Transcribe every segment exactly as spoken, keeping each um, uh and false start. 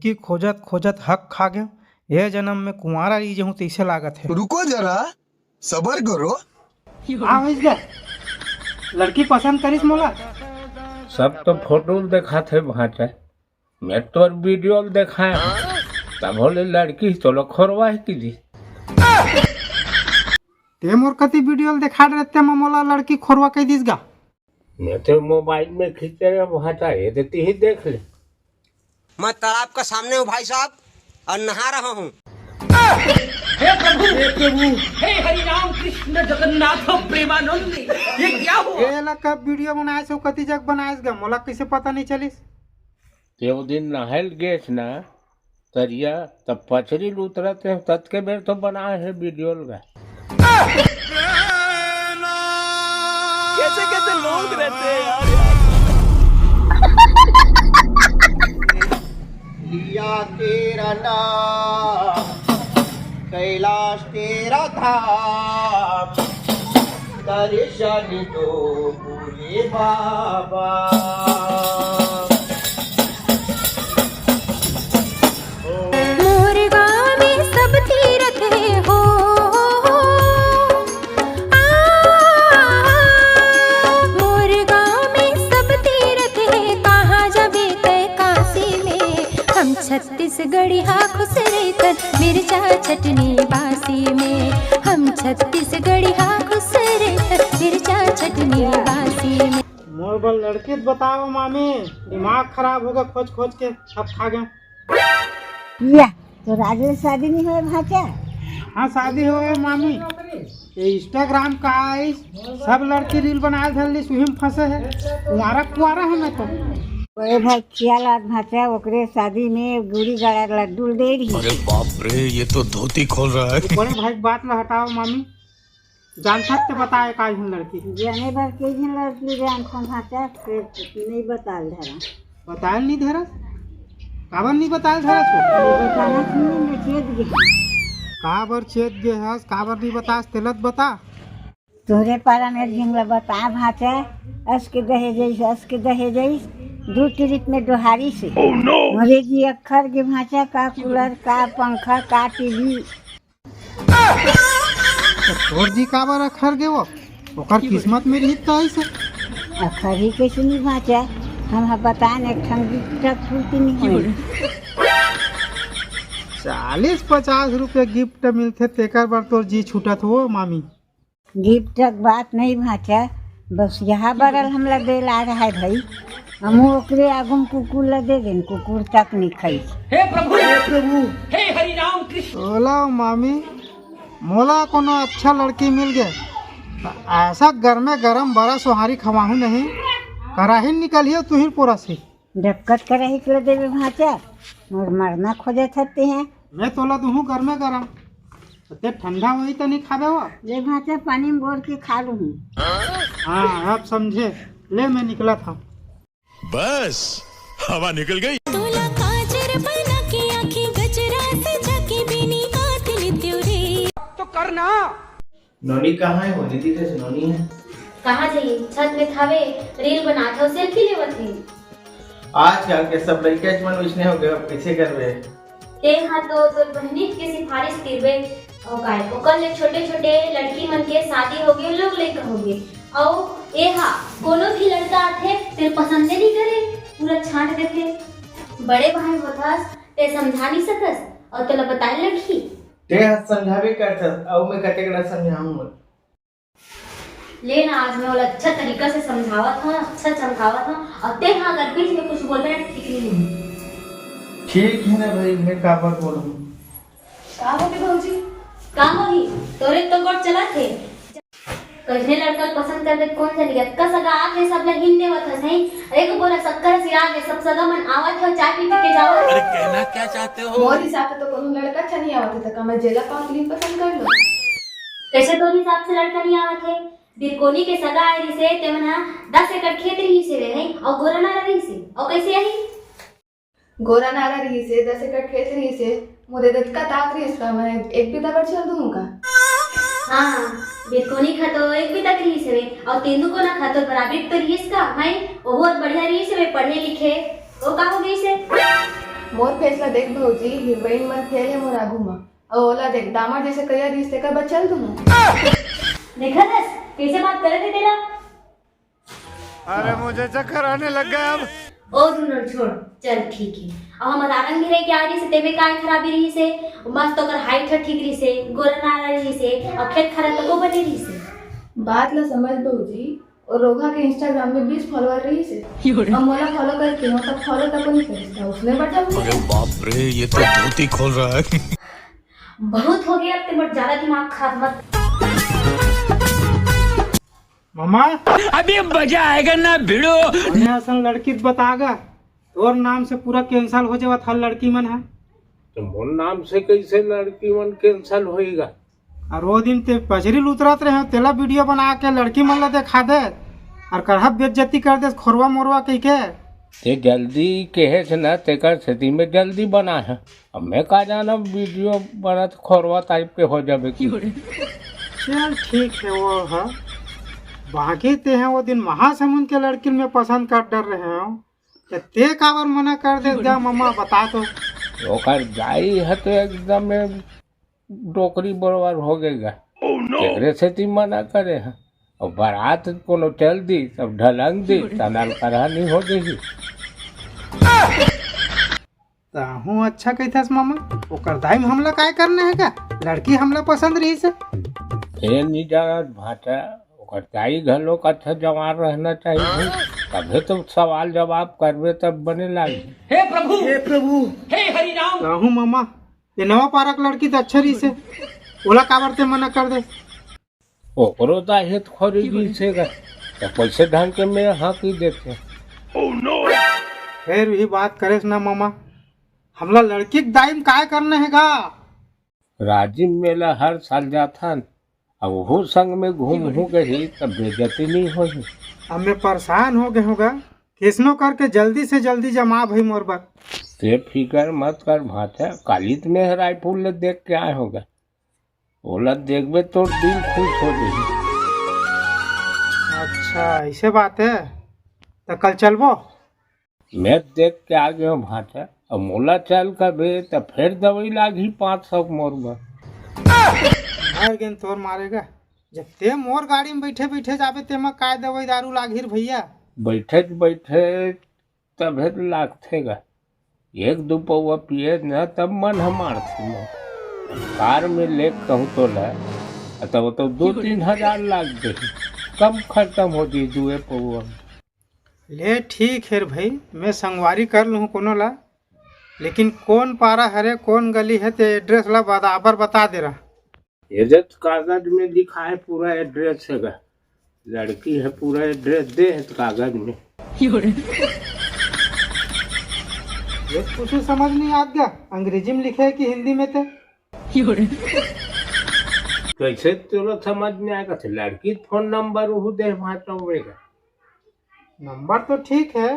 कि खोजत खोजत हक खा गेंव। ए जनम में कुंवारा रही जहूं तइसे लागत हे। रुको जरा, सबर करो। हाँ, होइस गा। लड़की पसंद करिस मोला। सब तो फोटो ल देखात हे भांचा, मैं तोर वीडियो ल देखाय हूँ। तब होले लड़की तोला खोरवा हे कि जी। ते मोर कति वीडियो ल देखा डरे ते म मोला लड़की खोरवा कह दिस गा। मैं तो मोबाइल में खींचे रहे भांचा, ये देती ही देख ले। मैं तालाब का सामने हूँ भाई साहब, और नहा रहा हूँ। हे प्रभु, हे प्रभु, हे हरि राम कृष्ण जगन्नाथ प्रेमानंद, ये क्या हुआ? ए ला कब वीडियो बनाए सो कति जग बनाएस गा, मोला कइसे पता नहीं चलिस? ते वो दिन नहाय ल गेस ना तरिया, तब पचरी ल उतरत हे, ततके बेर तो बनाए हे वीडियो ल गा। कैसे कैसे लोग रहते हैं यार। लिया तेरा नाम, कैलाश तेरा धाम, दर्शन दो भोले बाबा। मोर गाँव में सब तीरथ हे हो। आ, मोर गाँव में सब तीरथ हे, कहाँ जाबे तैं काशी में? हम छत्तीसगढ़िया खुश रहिथन मिर्चा चटनी बासी में। हम छत्तीसगढ़िया खुश रहिथन मिर्चा चटनी बासी में। मोर बर लड़की त बताओ मामी, दिमाग खराब होगे खोज खोज के, सब खा गेंव। या, तोर आज ले शादी नहीं होय भांचा? हाँ, शादी होगे मामी। ये Instagram का आइस, सब लड़की रील बनाए धर लिस, उही में फंसे हे। कुंवारा कुंवारा हे मैं तो। अरे भाई, खियाल आज भांचा, ओकरे शादी में गुड़ी गड़ा लड्डू ल दे रही। अरे बाप रे, ये तो धोती खोल रहा है। बड़े भाई के बात ला हटाओ मामी, जानथस ते बताए का झन लड़की। जाने बर के झन लड़की जानथन भांचा, ते नहीं बताल धरा। बताल नहीं धरस? काबर नहीं बताल धरस वो? बताना सुनो, मैं चेत गे। काबर चेत गे हस, काबर नहीं बतास, तेला त बता। तोहरे पारा में एक झन ला बता भांचा, अस के दहेज अइस, अस के दहेज अइस, दू ट्रिप में डोहारिस हे। Oh no! मोरे जी अखर गे भांचा, का कूलर, का पंखा, का टीवी। त तोर जी काबर अखर गे वो? ओकर किस्मत में रहिस त अइसे। अखर ही कइसे नहीं भांचा? हम ह बतान एक ठन गिफ्ट फुर्ती नहीं होय। चालीस पचास रुपया गिफ्ट मिलथे तेकर बर तोर जी छूटत हो मामी। गिफ्ट के बात नहीं भांचा, बस यहाँ बरल हमला बेला रहा है भाई। हमू ओकरे आगू में कुकुर ला दे देन, कुकुर तक नहीं खाई। हे प्रभु, हे प्रभु, हे हरि राम कृष्ण। ओला मामी, मोला कोनो अच्छा लड़की मिल गे, त ऐसा गरमे गरम बड़ा सोहारी खवाहू नहीं, कराही निकलियो तुही पोरसी। डक्कत कराही के ले देवे भांचा, मोर मरना खोजत हते हैं। मैं तोला दूहूँ गरमे गरम, त ते ठंडा होही त नहीं खाबे वो। ले भांचा, पानी में बोर के खा लूहूँ। हाँ, अब समझे। ले, मैं निकलत हूँ। बस, हवा निकल गई। तोला काजर बना के आँखी गजरा सजा के बिनी बात लेते रे। तो करना। नोनी कहाँ है? वो नहीं दिखे, नोनी है। कहाँ जाही? छत में थावे, रील बनात हे, सेल्फी लेवत हे। आजकल के सब लइका मन वइसने हो गए, अब कइसे करबे? ते हा तो तोर बहिनी के सिफारिश तिरबे, अउ काय? ओकर ले छोटे-छोटे लड़की मन के शादी होगे, लोग लइका होगे। अउ ए हा कोनो भी लड़का आथे, तेला पसंदे नइ करे, पूरा छांट देथे। बड़े भाई होथस, ते समझा नइ सकस, अउ तोला बताए लगही। ते हा समझाबे करथस, अउ मैं कतेक ला समझाहूं? ले ना, आज मैं ओला अच्छा तरीका से समझावत हूँ, अच्छा समझावत हूँ, अउ ते हा अगर बीच में कुछ बोलबे ना, ठीक नहीं है। ठीक है ना भाई, मैं काबर बोलूँ? का होगे भौजी? का होही? तोरे तो गोठ चलत हे। कइसने लड़का पसंद करबे, कोन जनी अतका सगा आगे सब ला हिन देवत हस, हैं? एक बोरा शक्कर सिरा गे, सब सगा मन आवत हे, चाय पी पी के जावत हे। अरे कहना क्या चाहते हो? मोर हिसाब से तो कोनो लड़का अच्छा नहीं आवत हे, त का मैं जेला पाऊँ तेला पसंद कर लूँ? कइसे तोर हिसाब से लड़का नहीं आवत हे? बिरकोनी के सगा आए रिहिसे, तेमन ह दस एकड़ खेत रिहिसे रे, हैं? अउ गोरा नारा रिहिसे, अउ कइसे आही? गोरा नारा रिहिसे, दस एकड़ खेत रिहिसे, मोर दतका ताक रिहिस का, मैं एक बिता बर चल दूँ का? हाँ, बिरकोनी खा तो एक बिता के रिहिसे रे, अउ तेंदू कोना खा तो बराबरी तो रिहिस का, हैं? ओहू अउ बढ़िया रिहिसे रे, पढ़े लिखे, ओ का हो गइसे? मोर फेस ला देख भौजी, हीरोइन मन फेल हे मोर आगू मा। अउ ओला देख, दामर जैसे करिया रिहिस, तेकर बर चल दूं। देखत हस, कैसे बात करत हे तेला? अरे, मुझे चक्कर आने लग गया अब। ओ दुनो छोड़, चल ठीक हे। अब हमर आनंद भी रह के आ रहिस हे, तेमे काय खराबी रहिस हे? मस्त ओकर हाइट ह ठीक रहिस हे, गोरा नारा रहिस हे, अउ खेत खार तको बने रहिस हे। बात ला समझ भौजी, अउ रोगहा के Instagram में बीस follower रहिस हे। अब मोला follow करके हो, तब follow तको नहीं करिस, त उसने बढ़ जाऊंगी। अरे बाप रे, ये तो धोती खोल रहा है। बहुत हो गया, अब ते मोर ज्यादा दिमाग खराब मत। ममा, अभी मजा आएगा ना भिड़ो। बढ़िया असन लड़की त बता गा, तोर नाम से पूरा cancel हो जावत हर लड़की मन ह। त मोर नाम से कैसे लड़की मन cancel होएगा? अउ वो दिन ते पचरी ल उतरत रहे, तेला video बना के लड़की मन ला देखा दे, अउ कड़हा बेइज्जती कर दे खोरवा मोरवा कहिके। ते जल्दी कहेस ना, तेकर सेती में जल्दी बना है। अब मैं का जाना video बनत खोरवा type के हो जाबे कि। चल ठीक है, वो है। बाकी ते हैं वो दिन महासमुंद के लड़की में पसंद कर डर रहे हो, तो ते काबर मना कर दे गा ममा, बता तो। ओकर दाई है तो एकदम डोकरी बरोबर हो गए गा। Oh no! एकरे सेती मना करे है। अब बारात कोनो चल दी, तब ढलंग दी, तनाल करहा नहीं हो जाही। ताहू अच्छा कहिथस मामा, ओकर दाई में हमला काय करना है का? लड़की हमला पसंद रहिस हे। ए नी जानत भाटा, ओकर दाई घलोक अच्छा जवान रहना चाहिए, तभे तो सवाल जवाब करबे तब बने लागी। हे प्रभु, हे प्रभु, हे हरि राम। ताहू मामा, ये नवा पारक लड़की तो अच्छा रहिस हे, ओला काबर ते मना कर दे? ओकरो दाहेज खोरी गिसे गा, त कैसे ढंग के में हाँ की देथे। फिर भी बात करेस ना मामा, हमला लड़की के दाई में काय करना है गा? राजिम मेला हर साल जाथन, अब वो संग में घूम हूँ गही, तब बेइज्जती नहीं होही। अब मैं परेशान हो गए होगा, किसनो करके जल्दी से जल्दी जमा भाई मोर बर। ते फिकर मत कर भाटा, कालित में रायपुर ले देख के आए होगा। ओला देखबे तोर दिल खुश हो जाही। अच्छा, ऐसे बात है, तो कल चलबो? मैं देख के आ गयो भाटा, अब मोला चल कबे त फेर दवाई लागही पाँच सौ के मोर बर। मर गेन तोर मारेगा, जब ते मोर गाड़ी में बैठे बैठे जाबे ते मा काय दवाई दारू लागही रे भैया। बैठे बैठे तभे तो लागथे गा। एक दू पौवा पिए न तब मन ह मारथे मोर। कार में लेके कहूँ तोला, तब तो दो तीन हजार लाग जाही। कम खत्म हो जाही दुए पौवा में। ले ठीक हे रे भाई, मैं संगवारी कर लूँ कोनो ला, लेकिन कौन पारा हरे, कौन गली है, ते एड्रेस ला बराबर बता दे रहा। ये देख कागज में लिखा है पूरा एड्रेस है गा। लड़की है पूरा एड्रेस दे है कागज में। ये कुछ समझ नहीं आत गा, अंग्रेजी में लिखे है कि हिंदी में ते? कैसे तोला समझ में आएगा? तो लड़की फोन नंबर उहू दे भाटा होएगा। नंबर तो ठीक है,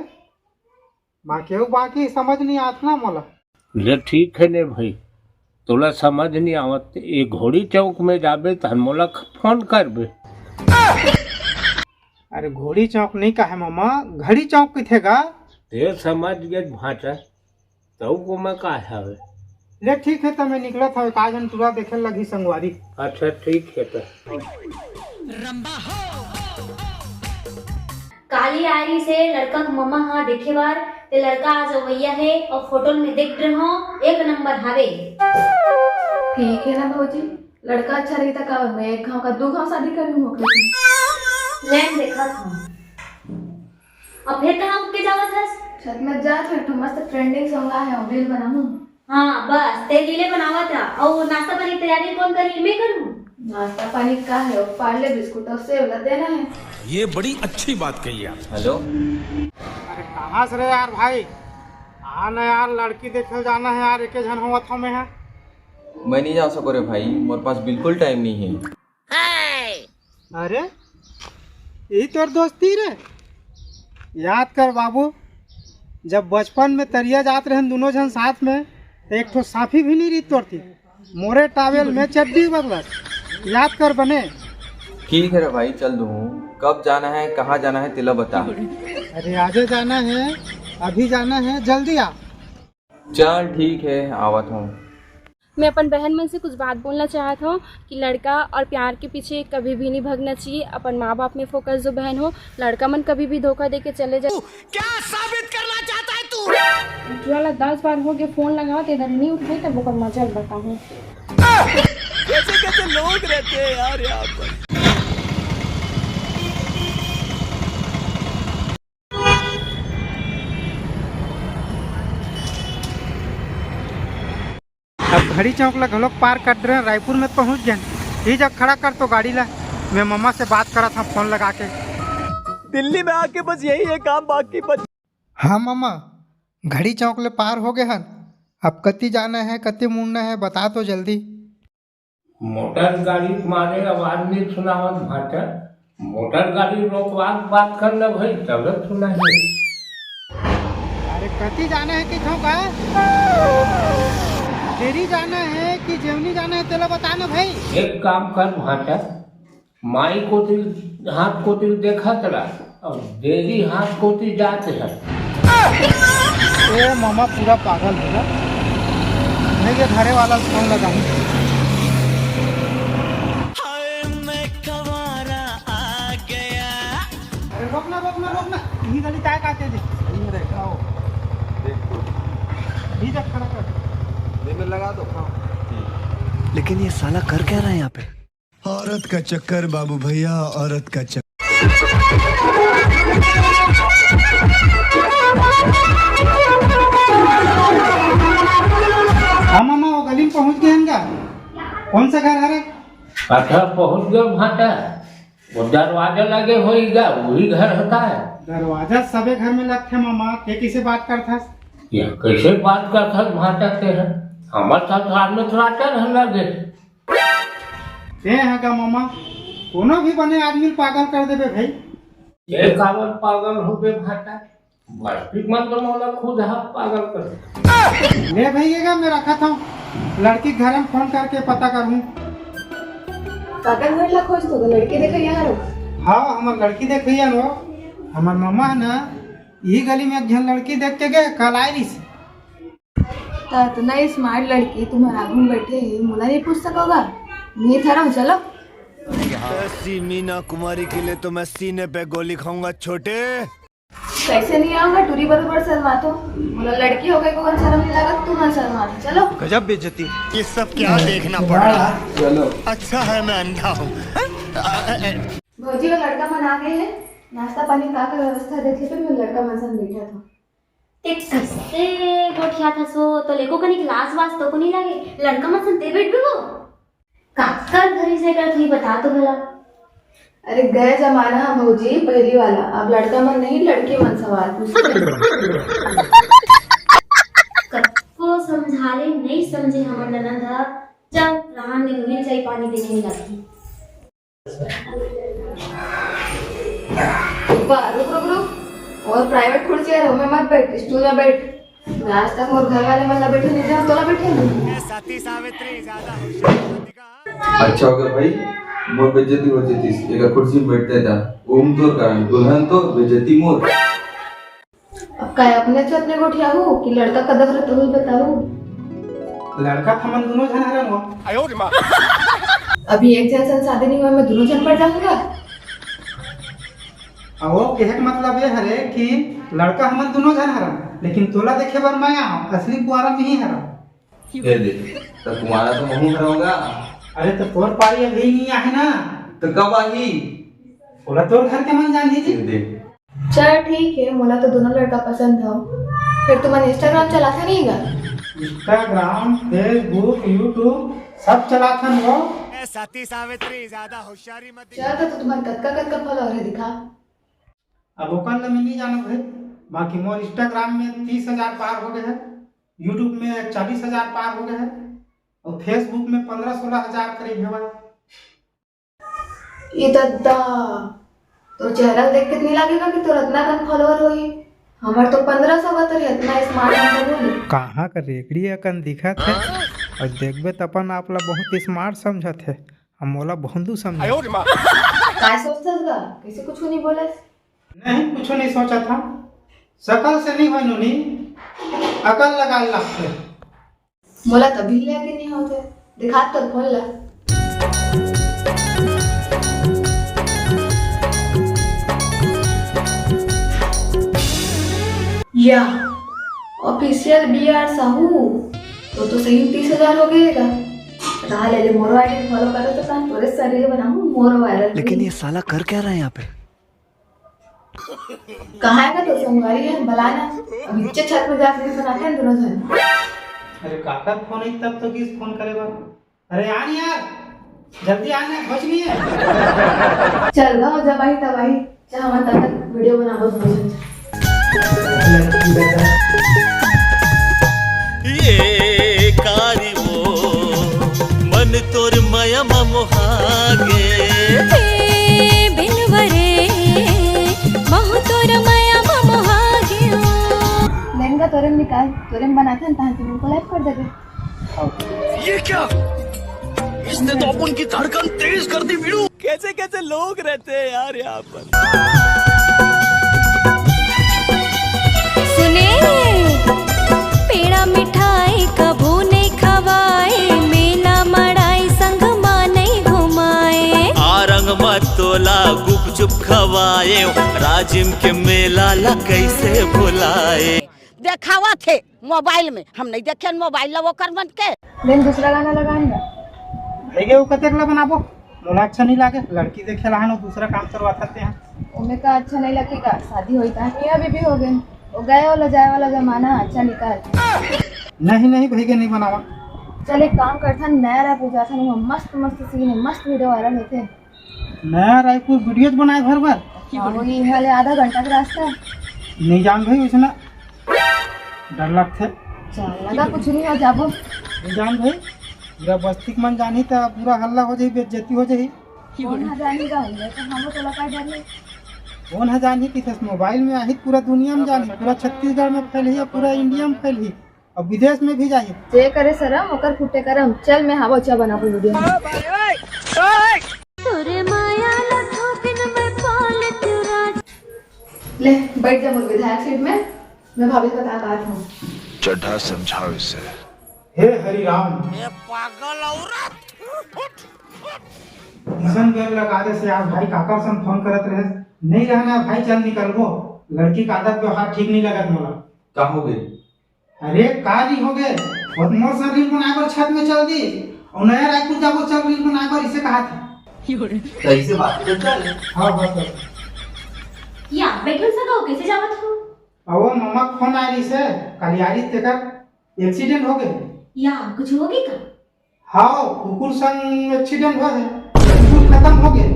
बाकी वो बाकी समझ नहीं आत ना मोला। ले ठीक है ने भाई, तोला समझ नहीं आवत, ये घोड़ी चौक में जाबे तहन मोला ख-, फोन करबे। अरे घोड़ी चौक नहीं कहे मामा, घड़ी चौक किथे गा? ते समझ गए भाटा, तऊ को मैं का हवे। ले ठीक है, त मैं निकलत हवे, का जन टूरा देखे लगी संगवारी। अच्छा ठीक है त। काली आ रही से लड़का के ममा हा देखे बार, ते लड़का आज अवैया है और फोटो में देख रहे हो, एक नंबर हावे। ठीक है ना भौजी, लड़का अच्छा रही था का, मैं एक घाव का दो घाव शादी कर लूँ ओकरे से। लेन देखा था। अब फिर कहाँ उठ के जावत हस? छत में जात हूँ, एक ठो मस्त trending song आए है, reel बनाऊँ। हाँ, बस, ते रीले बनावत रहा। अउ नाश्ता पानी की तैयारी कौन करी? मैं करूँ। नाश्ता पानी का है, वो पार्ले बिस्कुट और सेव ला देना है। ये बड़ी अच्छी बात कही आप। हेलो। अरे कहाँ से रे यार भाई? आ ना यार, लड़की देखे जाना है यार, एके झन होवत हमें है। मैं नहीं जा सको रे भाई, मोर पास बिल्कुल टाइम नहीं है। अरे, यही तोर दोस्ती रे? याद कर बाबू, जब बचपन में तरिया जात रहन दोनों झन साथ में, तो एक ठो साफी भी नहीं रही तोर थी। मोरे टावेल में चड्डी बदलस। याद कर बने। ठीक है रे भाई, चल दूँ। कब जाना है, कहाँ जाना है, तेला बता। अरे, आजे जाना है, अभी जाना है, जल्दी आ। चल ठीक है, आवत हूँ। मैं अपन बहन मन से कुछ बात बोलना चाहत हूँ कि लड़का और प्यार के पीछे कभी भी नहीं भागना चाहिए। अपन माँ बाप में फोकस दो बहन हो, लड़का मन कभी भी धोखा दे के चले जाए। क्या साबित करना चाहता है तू? चला दस बार हो गए फोन लगावत, इधर नहीं उठे, तब ओकर मजा बताहूँ। कैसे कैसे लोग रहते हैं यार यहाँ पर। अब घड़ी चौक ला घलोक पार कर डरे हन, रायपुर में पहुंच गए। ही जग खड़ा कर तो गाड़ी ला, मैं ममा से बात करत हंव फोन लगा के। दिल्ली में आके बस यही है काम बाकी बच। हाँ ममा, घड़ी चौक ले पार हो गए हन। अब कति जाना है, कति मुड़ना है, बता तो जल्दी। मोटर गाड़ी के मारे आवाज नहीं सुनावत भाटा। मोटर गाड़ी रोकवा के बात कर ले भाई, तबे सुनाही। अरे कति जाना है किथों का? देरी जाना है कि जेवनी जाना है, तेला बता ना भाई। एक काम कर भाटा, माई कोती हाथ कोती देखत रह, अब देरी हाथ कोती जात है। ए मामा पूरा पागल हो गया। मैं ये घरे वाला फोन लगा हूँ। हाय मैं कवारा आ गया। अरे रोक ना, रोक ना, रोक ना। यही गली तय काटे दे। सही में देखा हो। देख तो। ये जब खड़ा कर। ये में लगा दो। हाँ। लेकिन ये साला कर क्या रहा है यहाँ पे? औरत का चक्कर बाबू भैया, औरत का चक्कर। हाँ मामा, वो गली में पहुंच गए हैं क्या? कौन सा घर है रे? अच्छा, पहुंच गए भाटा। वो दरवाजा लगे होई गा, वही घर होता है। दरवाजा सबे घर में लगथे मामा, के किसे बात करथस? या कैसे बात करथस भाटा ते है? हमर ससुराल में तो राजा घर लगे। ते ह का मामा, कोनो भी बने आदमी ल पागल कर देबे भाई। ये काबर पागल होबे भाटा? बस्ती मन तो मोला खुद ह पागल कर। ले भाई, ये का मैं रखत हूँ, लड़की के घर में फोन करके पता करहूँ। काकर घर ला खोज तो लड़की देखइया हरो? हाँ, हमर लड़की देखइया रो। हमर मामा है ना, यही गली में एक झन लड़की देख के गए, कल आए रहिस। त इतना स्मार्ट लड़की तुम्हारे आगू में बैठे है, मोला नहीं पूछ सकोगा? नहीं थरम, चलो। ऐसी मीना कुमारी के लिए तो मैं सीने पे गोली खाऊंगा छोटे। कैसे नहीं आऊंगा? टूरी बरोबर शर्मा तो। मोला लड़की हो गई को शर्म नहीं लगा, तुम शर्मा। चलो। गजब बेइज्जती। ये सब क्या देखना पड़ रहा है? चलो। अच्छा है मैं अंधा हूँ। भौजी, वो लड़का मन आ गए हैं, नाश्ता पानी का का व्यवस्था देखे पे मैं लड़का मन संग बैठा था। ते कइसे गोठियाथस ओ? तोला एको कनी लाज वाज तो को नहीं लागे? लड़का मन संग ते बइठबे ओ? काकर घरी से कर तू बता तो भला। अरे गए जमाना है भौजी, पहली वाला। अब लड़का मन नहीं, लड़की मन सवाल पूछते। कतको समझा ले, नहीं समझे हमर ननद ह। चल, रहन दे, मिल जाई पानी देने में लगी। वाह, रुक, रुक, रुक। और प्राइवेट कुर्सी है, में मत बैठ, स्टूल में बैठ। आज तक मोर घर वाले मन ला बैठे नहीं दे, तोला बैठे नहीं। सती सावित्री ज्यादा होशियार मत दिखा। अच्छा हो गया भाई, मोर बेइज्जती हो जाती, एक कुर्सी में बैठते था। ओम तो कारण दुल्हन तो बेइज्जती मोर। अब काय अपने से अपने गोठियाहू कि लड़का कदम रहे तो ही बताऊ। लड़का हमन दोनों झन हरन हो। अभी एक जन सन शादी नहीं हुआ, मैं दोनों जन पड़ जाऊंगा। अब वो कहे के मतलब ये हरे कि लड़का हमन दोनों झन हरन, लेकिन तोला देखे बर मैं आऊं, असली कुआरा में ही हरन। ये दे, तो कुआरा तो महू हरऊंगा। अरे तो तोर पारी अभी नहीं आहे ना। तो कब आही? ओला तोर घर के मन जान दीजिए। ये दे। चल ठीक है, मोला तो दोनों लड़का पसंद हो। फिर तुमन Instagram चलाथे नहीं गा? Instagram, Facebook, YouTube सब चलाथन वो। ए सती सावित्री, ज्यादा होशियारी मत दिखा। चल तो तुमन कतका कतका follower है दिखा। अब ओकर ला मैं नहीं जानत भाई, बाकी मोर Instagram में तीस हजार पार हो गए है, YouTube में चालीस हजार पार हो गए है और Facebook में पन्द्रह सोलह हजार करीब है भाई। ये दद्दा, तो चेहरा देख के नहीं लागेगा कि तोर इतना कन follower होही। हमर तो पन्द्रह सौ बतर है, इतना smart हम तो बोले। कहाँ का रेकड़ी अकन दिखत है, और देखबे त अपन आप ला बहुत smart समझत है, हम मोला भोंदू समझत है। काय सोचथस गा? कैसे कुछ नहीं बोलस? नहीं, कुछ नहीं सोचा था। सकल से नहीं होय नोनी, अकल लगाए लगथे। मोला तभी ले के नहीं होते। दिखा तो फोन ला। या, official बी आर साहू, तो, तो सही तीस हजार हो गएगा। रहा ले, ले, मोरो आईडी follow करो तो कान तोरे सरीर बनाऊं, मोरो viral लेकिन भी। ये साला कर क्या रहा है यहाँ पे? कहाँ है तो संगवारी है, बलाना। अब नीचे छत में जाके बनाते हैं दोनों जन। अरे काकर फोन है तब तो किस फोन करे बा? अरे आ नहीं यार, जल्दी आ ना, कुछ नहीं है। चल गा, जब आई तब आई, चाहे हम तब तक वीडियो बनाबो दोनों जन। ये कारी वो मन तोर मया म मोहागे। हे बिनवरे, महु तोर मया म मोहागे। लहंगा तोरे में निकाल, तोरे में बनाते हैं, ताकि उनको लाइव कर देबे। ये क्या? इसने तो अपन की धड़कन तेज कर दी वीरू। कैसे कैसे लोग रहते हैं यार यहाँ पर। सुने, पेड़ा मिठाई कभू नहीं खवाए, मेला मड़ाई संग मा नहीं घुमाए। आरंग मत तोला गुपचुप खवाए, राजिम के मेला ला कैसे भुलाए। देखावत हे मोबाइल में, हम नहीं देखे मोबाइल ला ओकर मन के। लेकिन दूसरा गाना लगान ना। भई गे, वो कतेक ला बनाबो? मोला अच्छा नहीं लागे, लड़की देखे ला हन, दूसरा काम करवा सकते हैं। ओमे का अच्छा नहीं लगेगा, शादी होई ता मियाँ बीबी हो गए, वो गए वाला जाए वाला जमाना अच्छा निकाल। नहीं नहीं भई गे, नहीं बनावा। चल एक काम करथन, नया रायपुर जाथन, वहाँ मस्त मस्त सीन है, मस्त वीडियो वायरल होते हैं। नया रायपुर वीडियोज बनाए भर भर। हाँ, वही यहाँ ले आधा घंटा का रास्ता है। नहीं जान भई, वैसे ना डर लगथे। चल, लगा कुछ नहीं हो जाबो। नहीं जान भई, पूरा बस्ती के मन जानी त पूरा हल्ला हो जाही, बेइज्जती हो जाही। कौन हा जानी का होइया, तो हम तो लगा डर नहीं। कौन हा जानी कि तस मोबाइल में आही, पूरा दुनिया में जानी, पूरा छत्तीसगढ़ में फैलही, पूरा इंडिया में फैलही। अब विदेश में भी जाही। जे करे शरम, ओकर फुटे करम। चल, मैं हावो चा बनाबो वीडियो। तोरे माया ला थोपिन में पाल तू राज। ले, बैठ जा मोर विधायक सीट में, मैं भाभी से बता के आत हूँ। चड्ढा समझाओ इसे। हे हरि राम। ये पागल औरत। किशन बेल लगा दे से आज भाई काकर सन फोन करत रहे। नहीं रहना भाई, चल निकलबो। लड़की का आदत व्यवहार ठीक नहीं लगत मोला। का हो गई? अरे, का नहीं हो गए? वो तो मोर संग रील बनाए बर छत में चल दी, और नया रायपुर जाबो, चल रील बनाए बर, इसे कहा था। तो इसे बात तो चल। हाँ, हाँ, सर। या, बैठल सका हो, कैसे जावत हो? अवो, ममा के फोन आए रही से, कल यारी तेकर एक्सीडेंट हो गए। या, कुछ हो गई का? हाव, कुकुर संग एक्सीडेंट होय हे, कुकुर खतम हो गे।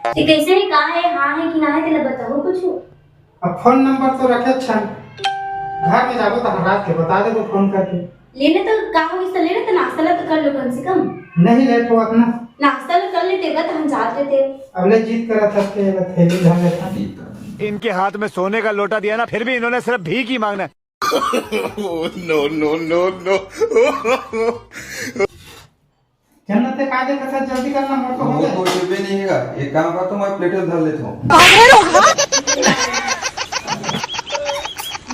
ते कैसे हे, का हे, हाँ हे कि ना हे, तेला बताहू कुछु? अब फोन नंबर तो रखे छन, घर में जाबो त रात के बता देबो फोन करके। लेने तो का होइस त लेने तो नाश्ता ला तो कर लो कम से कम। नहीं लेट होवत ना। नाश्ता ला कर लेते बा त हम जात लेते। अब ले जिद करत हस के थैली धर लेता। इनके हाथ में सोने का लोटा दिया ना, फिर भी इन्होंने सिर्फ भीख ही मांगना। Oh, no, no, no, no। जन्नत ते का देखत हस, जल्दी करना, मोर तो हो मोर गया। तो जेबे नहीं हेगा, एक काम कर, तो मैं प्लेट धर लेता हूँ।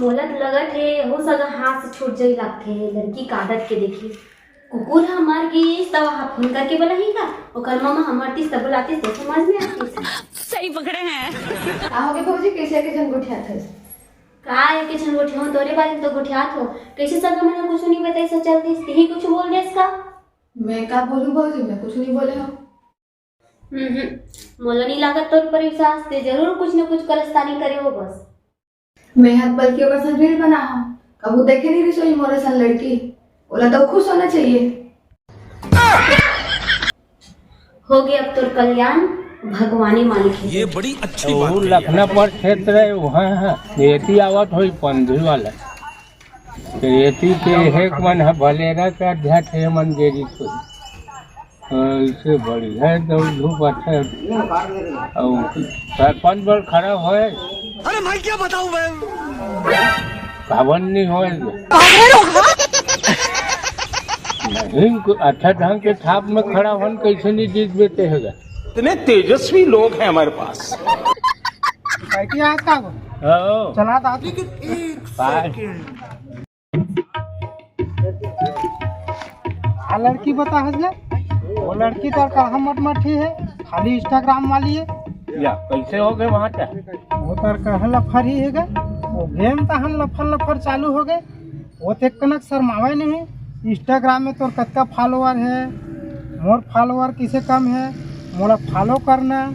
मोला तो लगत हे, हो सगा हाथ से छूट जाई लगथे, लड़की का आदत के देखी। कुकुर ह मर गिस, त वहाँ फोन करके बोलाही का? ओकर ममा ह मरतिस, त बुलातिस, त समझ में आतिस। सही पकड़े हैं। का होगे भौजी, कैसे के झन गोठियात हस? का एके झन गोठियाहूं, तोरे बारे में तो गोठियात हो। कैसे सगा मन कुछ नहीं बताई, सब चल दिस, तिही कुछ बोल देस का? मैं का बोलूं भौजी, मैं कुछ नहीं बोले हूं। हम्म, मोला नहीं लागत तोर पर विश्वास, ते जरूर कुछ न कुछ कलस्तानी करे हो बस। मैं हर पल की ओकर संग रील बना हूं, कभू देखे नहीं रिसोई मोरे संग लड़की, ओला तो खुश होना चाहिए। होगे अब तोर कल्याण, भगवाने मालिक हे। ये बड़ी अच्छी बात कही। लखनापुर क्षेत्र हे, वहाँ हे, एती आवत होई पंधी वाला। तो एती के एक मन हे, भलेरा के अध्यक्ष हे, मन गेरी कोई। हाँ, इसे बढ़िया हे, दौड़ धूप अच्छा हे। और सरपंच बड़ खराब होय। अरे मैं क्या बताऊं मैं? कावन नहीं होय। नहीं, अच्छा ढंग के छाप में खड़ा होन कैसे नहीं जीत देते हैं? इतने तेजस्वी लोग हैं हमारे पास। बैठी आज का हो? ओ। चला दादा। काय? आ लड़की बता हस ना, वो लड़की तो कहा मटमठी है, खाली Instagram वाली है। या कैसे हो गए वहाँ का? वो तो कहा लफर ही है गा, वो गेम तो हम लफर लफर चालू हो गए। वो तो एक कनक शर्मावे नहीं। Instagram में तोर कतका follower है, मोर follower किसे कम है, मोला follow करना,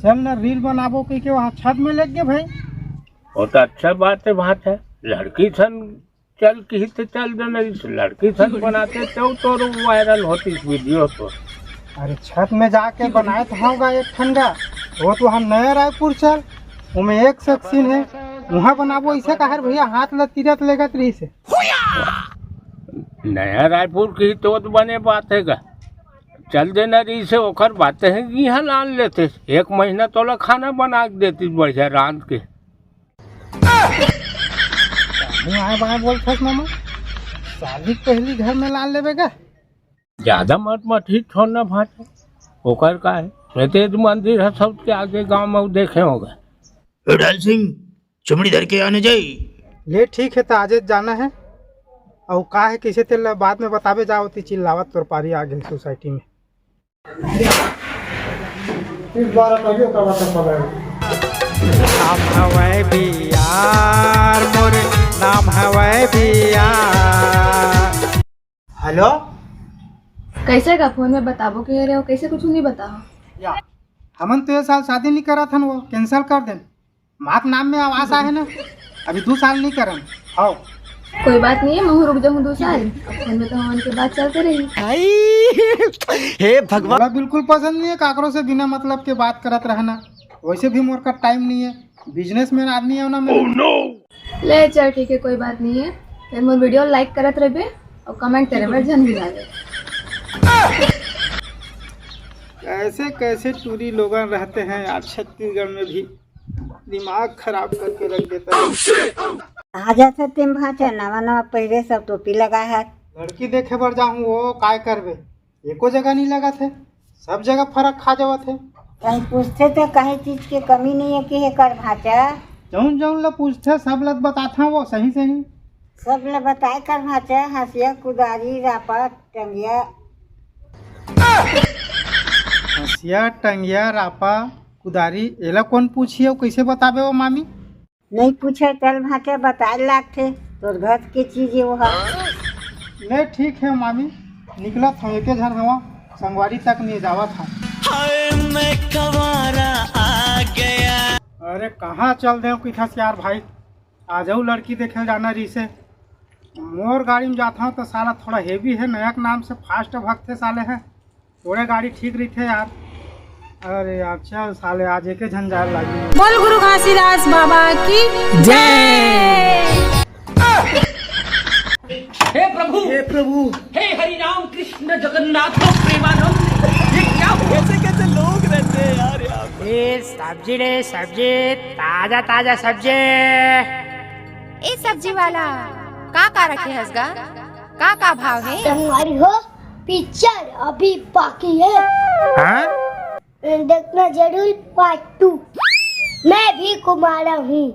चल ना reel बनाबो कह के वहाँ छत में लग गए भाई। वो तो अच्छा बात है, बात है, लड़की सन चल कही तो चल देना, इस लड़की सन बनाते तो तोर viral होती इस video तो। अरे छत में जाके बनाए तो होगा एक ठन गा, वो तो हम नया रायपुर चल, उमे एक section है, वहाँ बनाबो। ऐसे कहा रे भैया, हाथ ल तीरथ लेगत रही से। नया रायपुर की तो बने बात है गा, चल देना रही से, ओकर बात है कि यहाँ लान लेते, एक महीना तोला खाना बना के देती बढ़िया रांध के। मुँह आए बाएं बोलथस मामा, शादी के पहली घर में लान लेबे गा। ज्यादा मत मत ही छोड़ना भाट, ओकर का है, ये तेज मंदिर है सबके आगे गांव में, वो देखे होगा। ए, डाल सिंह, चमड़ी धर के आने जाई। ले ठीक है, तो आजे जाना है। और का है, किसे तेल बाद में बताबे, जाओ ती चिल्लावत तोर पारी आ गए सोसाइटी में। इस बार कहियो का बात पड़ा। नाम हवै बियार, मोर नाम हवै बियार। हेलो। कैसे का फोन में बताबो के रहे हो, कैसे कुछ नहीं बताओ? या, हमन तो ये साल शादी नहीं करा था वो, cancel कर देन। माँ के नाम में आवास आहे ना, अभी दू साल नहीं करन। हाँ। कोई बात नहीं है, मैं रुक जाऊँ दू साल, अब फोन में तो हमन के बात चलते रही। हे भगवान। मोला बिल्कुल पसंद नहीं है काकरो से बिना मतलब के बात करत रहना, वैसे भी मोर का टाइम नहीं है, businessman आदमी है ना मैं। ले चल ठीक है, कोई बात नहीं है, फिर मोर video like करत रहबे और comment करे बर झन भुला दे। कैसे कैसे टूरी लोगन रहते हैं यार छत्तीसगढ़ में भी, दिमाग खराब करके रख देता है। आ जाथे तेम भांचा, नवा नवा पहिरे सब टोपी लगा है। लड़की देखे बर जाहूँ वो काय करबे, एको जगह नहीं लगा थे, सब जगह फरक खा जावत है। कहीं पूछते तो कहीं चीज के कमी नहीं है कि एकर भांचा। जौन जौन ल पूछथे सब ल बताथा वो सही सही। सब ल बताए कर भांचा, हंसिया, कुदारी, रापा, टंगिया। हंसिया, टंगिया, रापा, कुदारी, एला कौन पूछिए, कैसे बताबे वो मामी? नहीं पूछे, चल भांचा बताए लागथे, तोर घर के चीज है वो हा। ले ठीक है मामी, निकलत हूँ, एके झन हवा, संगवारी तक नहीं जावत हूँ। हाय मैं कवारा आ गया। अरे कहाँ चल दे किथस यार भाई, आ जाऊ लड़की देखे जाना रही से। मोर गाड़ी में जाता हूँ तो साला थोड़ा heavy है, नया के नाम से fast भगथे साले है। तोरे गाड़ी ठीक रहिथे यार। अरे यार चल साले, आज एके झन जाए लागी। बोल गुरु घासीदास बाबा की जय। हे प्रभु, हे प्रभु। हे हरि राम कृष्ण जगन्नाथ प्रेमानंद, ये क्या हुआ? कैसे कैसे लोग रहते हैं यार यहाँ पे। ए सब्जी रे सब्जी, ताजा ताजा सब्जी। ए सब्जी वाला, का का रखे हस गा? का का भाव है? संगवारी हो, पिक्चर अभी बाकी है। हाँ? देखना जरूर पार्ट टू। मैं भी कुमारा हूँ।